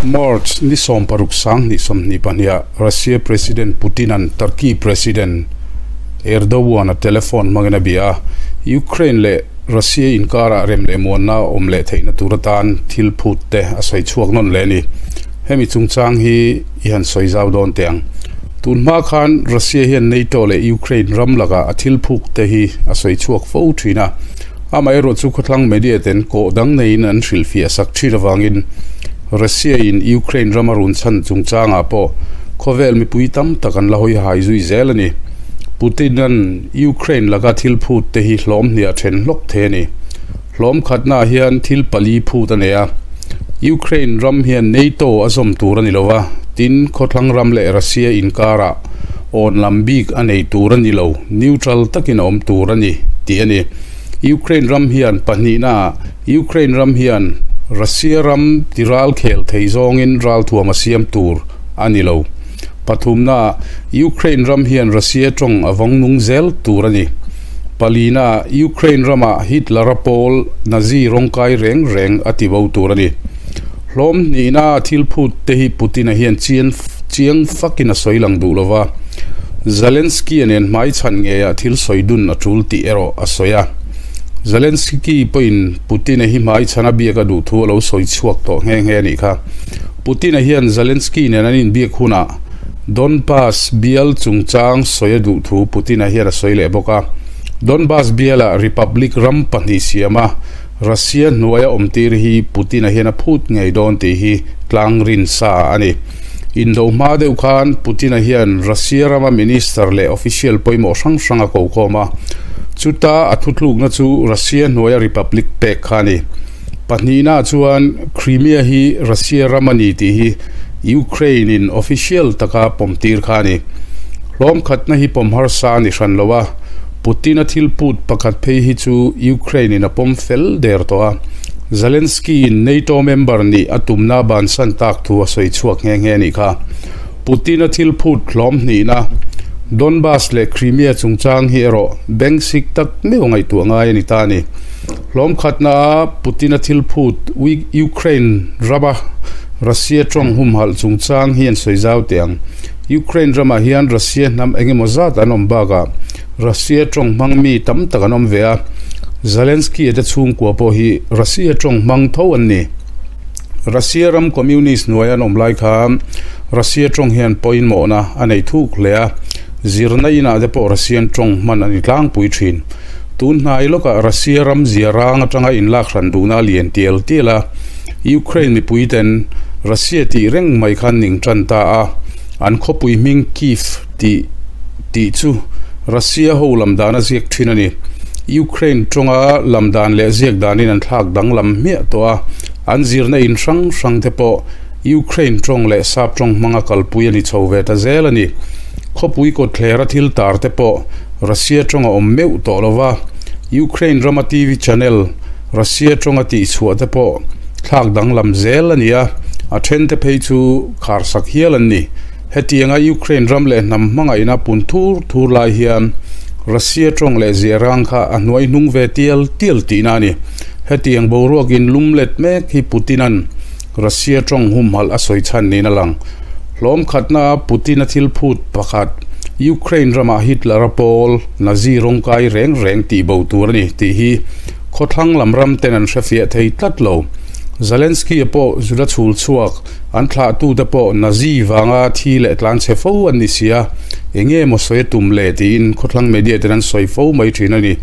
March ni 16 2022 ah Russia President Putin-a'n Turkey President Erdogan-a telephone hmangin a bia a, Ukraine leh Russia inkarah rem leh muanna a awm leh theihna tur atan thil phut te a sawi chhuak nawn leh a ni. Hemi chungchang hi i han sawi zau dawn teh ang. Tun hma khan Russia hian NATO leh Ukraine ram lakah a thil phuk te hi a sawi chhuak fo thin a, Amaherawh chu khawthlang media ten kawh dang neiin an hrilhfiah sak thin avangin Russia in Ukraine rama run chhan chungchangah pawh khawvel mipui tam tak an la hawi hai zui zel a ni. Putin-a'n Ukraine laka thil phut te hi hlawm hniah then hlawk thei a ni. Hlawm khatnaah hian thil pali phut a nei a. Ukraine ram hian NATO a zawm tur a ni lo va, tin khawthlang ram leh Russia inkarah awn lam bik a nei tur a ni lo, neutral takin a awm tur a ni, tih a ni. Ukraine ram hian pahnihnaah Ukraine ram hian Russia ram ti ral khel thei zawngin ralthuam a siam tur a ni lo. Pathumnaah Ukraine ram hian Russia tawng a vawng nung zel tur a ni. Palinaah Ukraine ramah Hitler-a pawl Nazi rawngkai reng reng a ti bo tur a ni. Hlawm hnihna thil phut te hi Putin-a hian chian chiang fakin a sawi lang duh lova, Zelensky-a nen hmaichhan ngeiah thil sawi dun a tul tih erawh a sawi a. Zelensky pawhin Putin-a hi hmaichhana biak a duh thu a lo sawi chhuak tawh nghe nghe a nih kha. Putin-a hian Zelensky nen an inbiak hunah Donbas bial chungchang sawi a duh thu Putin-a hian a sawi leh bawk a. Donbas bialah Republic ram pahnih siam a, Russia hnuaia awmtir hi Putin-a hian a phut ngei dawn tih hi tlang rin sa a ni. Indo hma deuh khan Putin-a hian Russia rama minister leh official pawimawh hrang hrang a kokhawm a, chuta a thutlukna chu Russia hnuaia republic pek kha a ni. Pahnihna chuan Crimea hi Russia ram a ni tih hi Ukraine-in official taka pawmtir kha a ni. Hlawm khatna hi pawm harsa a ni hran lo a. Putin-a thil put pakhat phei hi chu Ukraine-in a pawm fel der tawh a, Zelensky-in NATO member nih a tumna bansan tak thu a sawi chhuak nghe nghe a nih kha. Putin-a thil phut hlawm hnihna, Donbas leh Crimea chungchang hi erawh bank sik tak meuh ngaihtuah ngai a ni ta a ni. Hlawm khatnaah Putin-a thil phut Ukraine rama Russia tawng humhalh chungchang hi an sawi zau teh ang. Ukraine ramah hian Russia hnam eng emaw zat an awm bakah Russia tawng hmang mi tam tak an awm ve a, Zelensky-a te chhungkua pawh hi Russia tawng hmang tho an ni. Russia ram communist hnuaia an awm lai kha Russia tawng hian pawimawhna a nei thuk hle a, zirna inah te pawh Russian tawng hman a ni tlangpui thin. Tun hnai lawkah Russia ram zia rang atanga inlak hran duhna a lian tial tial a, Ukraine mipui ten Russia tih reng mai khan ning tan ta a, an khawpui hming Kyiv tih tih chu Russia ho lam dan a ziak thin a ni. Ukraine tawnga lam dan leh ziak danin an thlak danglam hmiah tawh a, an zirna in hrang hrang te pawh Ukraine tawng leh sap tawng hmanga kalpui a ni chho ve ta zel a ni. Khawpui kawtthlera thil tar te pawh Russia tawng a awm meuh tawh lo va, Ukraine rama TV channel Russia tawnga tihchhuah te pawh thlak danglam zel a ni a, a thente phei chu kharsak hial an ni. Hetianga Ukraine ram leh hnam hmangaihna pun thur thur lai hian Russia tawng leh ziah rang kha a hnuai hnung ve tial tial tihna a ni. Hetiang boruak in lum let mek hi Putin-a'n Russia tawng humhalh a sawi chhan niin a lang. Hlawm khatna Putin-a thil phut pakhat, Ukraine ramah Hitler-a pawl Nazi rawngkai reng reng tih bo tur a ni tih hi khawthlang lam ram ten an hrefiah thei tlat lo. Zelensky-a pawh Juda chhul chhuak an thlahtute pawh Nazi vanga thi leh tlanchhe fo an ni si a, enge maw sawi a tum le tiin khawthlang media ten an sawi fo mai thin a ni.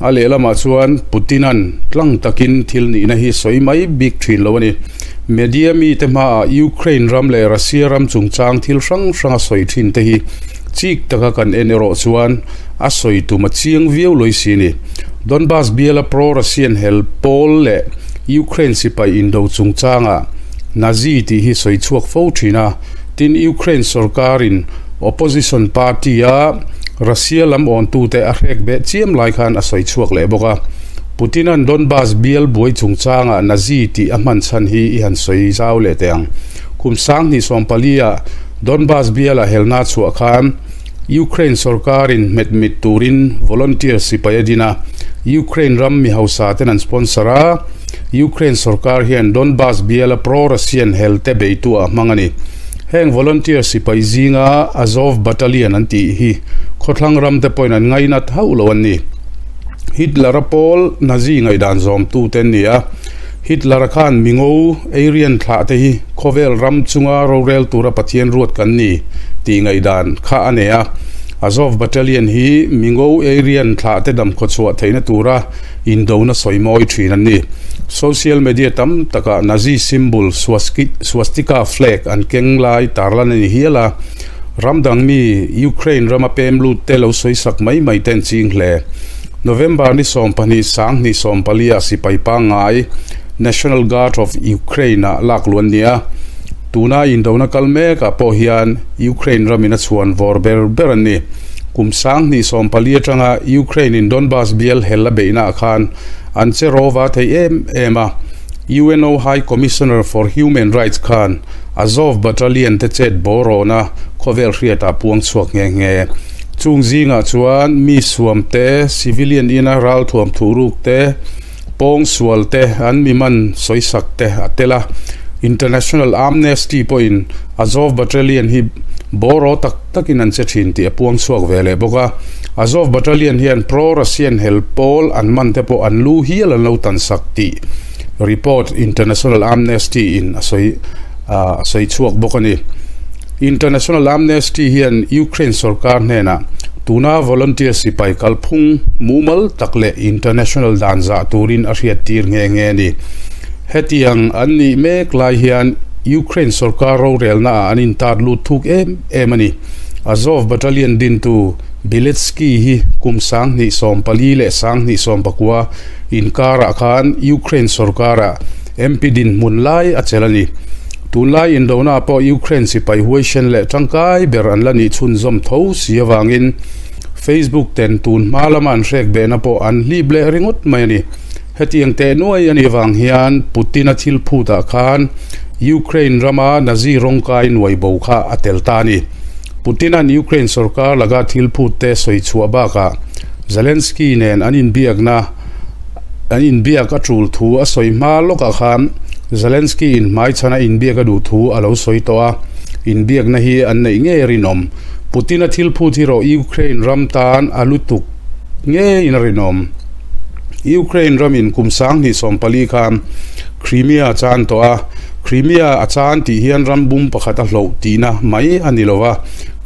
A lehlamah chuan Putin-a'n tlang takin thil nihna hi sawi mai bik thin lo a ni. Media mite hmaah Ukraine ram leh Russia ram chungchang thil hrang hrang a sawi thin te hi chik taka kan en erawh chuan a sawi tum a chiang viau lawih si a ni. Donbas biala pro-Russian hel pawl leh Ukraine sipai indo chungchangah Nazi tih hi sawi chhuak fo thin a, tin Ukraine sorkarin opposition party-a Russia lam awntute a hrek beh chiam lai khan a sawi chhuak leh bawk a. Putin-a'n Donbas bial buai chungchangah Nazi tih a hman chhan hi i han sawi zau leh teh ang. Kum 2014-ah Donbas biala helna chhuah khan Ukraine sorkarin hmet mit turin volunteer sipai a din a, Ukraine ram mi hausa ten an sponsor a. Ukraine sorkar hian Donbas biala pro-Russian helte beitu ah hmang a ni. Heng volunteer sipai zinga Azov Battalion an tih hi khawthlang ram te pawhin an ngainat hauh lo an ni. Hitler-a pawl Nazi ngaihdan zawmtute an ni a, Hitler-a khan mingo Aryan thlah te hi khawvel ram chunga rorel tura Pathian ruat kan ni tih ngaihdan kha a nei a. Azov Battalion hi mingo Aryan thlah te damkhawchhuah theihna tura indona sawi mawi thin an ni. Social media tam takah Nazi symbol swastika flag an keng lai tarlan a ni hial a, ram dang mi Ukraine rama pem lut te lo sawi sak mai mai te an ching hle. November ni 12 2014 ah sipai pangngai National Guard of Ukraine ah lak luh an ni a, tuna indona kal mekah pawh hian Ukraine ramin a chhuan vawr ber ber an ni. Kum 2014 atanga Ukraine in Donbas bial hel a beihna ah khan an che rawva thei em em a, UNO High Commissioner for Human Rights khan Azov Battalion te chet bawrawna khawvel hriatah puang chhuak nghe nghe. Chung zingah chuan mi suam te, civilian ina ralthuam thuhruk te, pawng sual te, an mi man sawisak te a tel a. International Amnesty pawhin Azov Battalion hi bawraw tak takin an che thin tih a puang chhuak ve leh bawk a. Azov Battalion hian pro-Russian hel pawl an man te pawh an lu hial an lo tan sak tih report International Amnesty in a sawi a sawi chhuak bawk a ni. International Amnesty hian Ukraine sorkar hnenah tuna volunteer sipai kalphung mumal tak leh international dan zah turin a hriattir nghe nghe a ni. Hetiang an nih mek lai hian Ukraine sorkar rorelna ah an intat lut thuk em em a ni. Azov Battalion dintu Biletsky hi kum 2014 leh 2019 inkarah khan Ukraine sorkara MP dinhmun lai a chelh a ni. Tunlai indona pawh Ukraine sipai huaisen leh tangkai ber an la nih chhunzawm tho si avangin Facebook ten tun hma lama an hrek behna pawh an hlip leh ringawt mai a ni. Hetiang teh nuai a nih vang hian Putin-a thil phutah khan Ukraine rama Nazi rawngkai nuai bo kha a tel ta a ni. Putin-a'n Ukraine sorkar laka thil phut te sawi chhuah bakah Zelensky nen an inbiakna an inbiak a tul thu a sawi hma lawkah khan Zelensky-in hmaichhana inbiak a duh thu a lo sawi tawh a, inbiakna hi an neih ngei a rinawm. Putin-a thil phut hi rawh Ukraine ram tan a lutuk ngeiin a rinawm. Ukraine ramin kum 2014 khan Crimea a chan tawh a, Crimea a chan tih hian ram bum pakhat a hloh tihna mai a ni lo va,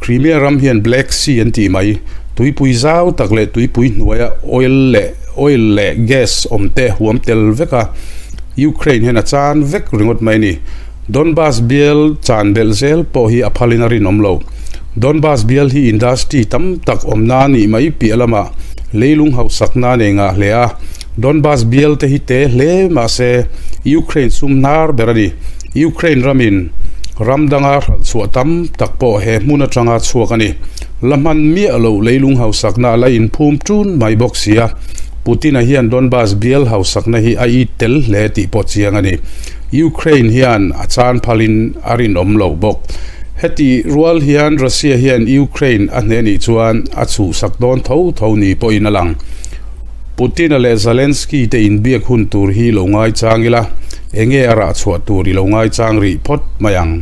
Crimea ram hian Black Sea an tih mai, tuipui zau tak leh tuipui hnuaia oil leh oil leh gas awm te huam tel vek a, Ukraine hian a chan vek ringawt mai a ni. Donbas bial chan belh zel pawh hi a phalin a rinawm lo. Donbas bial hi industry tam tak awmna a nih mai piah lamah leilung hausakna a nei ngah hle a. Donbas bial te hi te hle mah se Ukraine sum hnar ber a ni. Ukraine ramin ram danga hralh chhuah tam tak pawh he hmun atanga chhuak a ni. La hman miah loh leilung hausakna a la inphum tun mai bawk si a. Putin-a hian Donbas bial hausakna hi a it tel hle tih pawh chiang a ni. Ukraine hian a chan phalin a rinawm lo bawk. Heti rual hian Russia hian Ukraine a hneh nih chuan a chhuhsak dawn tho tho ni pawhin a lang. Putin-a leh Zelensky te inbiak hun tur hi lo ngaichang ila, enge a rah chhuah tur i lo ngaichang rih phawt mai ang.